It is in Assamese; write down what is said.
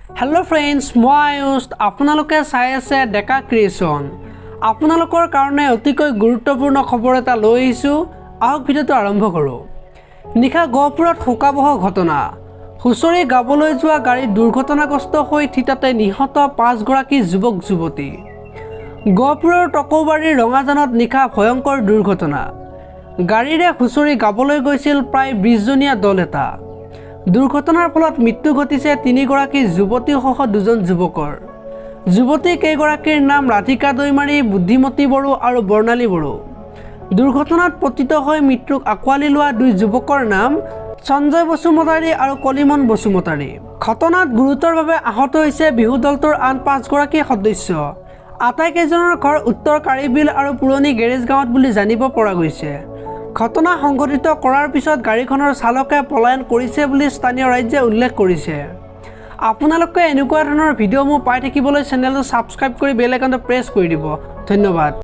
হেল্ল' ফ্ৰেণ্ডছ, মই আয়ুষ, আপোনালোকে চাই আছে ডেকা ক্ৰিয়েশ্যন। আপোনালোকৰ কাৰণে অতিকৈ গুৰুত্বপূৰ্ণ খবৰ এটা লৈ আহিছোঁ। আহক, ভিডিঅ'টো আৰম্ভ কৰোঁ। নিশা গহপুৰত শোকাৱহ ঘটনা। হুঁচৰি গাবলৈ যোৱা গাড়ীত দুৰ্ঘটনাগ্ৰস্ত হৈ থিতাতে নিহত পাঁচগৰাকী যুৱক যুৱতী। গহপুৰৰ টকৌবাৰীৰ ৰঙাজানত নিশা ভয়ংকৰ দুৰ্ঘটনা। গাড়ীৰে হুঁচৰি গাবলৈ গৈছিল প্ৰায় 20জনীয়া দল এটা। দুৰ্ঘটনাৰ ফলত মৃত্যু ঘটিছে তিনিগৰাকী যুৱতীসহ দুজন যুৱকৰ। যুৱতী কেইগৰাকীৰ নাম ৰাধিকা দৈমাৰী, বুদ্ধিমতী বড়ো আৰু বৰ্ণালী বড়ো। দুৰ্ঘটনাত পতিত হৈ মৃত্যুক আঁকোৱালি লোৱা দুই যুৱকৰ নাম সঞ্জয় বসুমতাৰী আৰু কলিমন বসুমতাৰী। ঘটনাত গুৰুতৰভাৱে আহত হৈছে বিহু দলটোৰ আন পাঁচগৰাকী সদস্য। আটাইকেইজনৰ ঘৰ উত্তৰ কাৰিবিল আৰু পুৰণি গেৰেজ গাঁৱত বুলি জানিব পৰা গৈছে। ঘটনা সংঘটিত কৰাৰ পিছত গাড়ীখনৰ চালকে পলায়ন কৰিছে বুলি স্থানীয় ৰাইজে উল্লেখ কৰিছে। আপোনালোকে এনেকুৱা ধৰণৰ ভিডিঅ'সমূহ পাই থাকিবলৈ চেনেলটো ছাবস্ক্ৰাইব কৰি বেল আইকনটো প্ৰেছ কৰি দিব। ধন্যবাদ।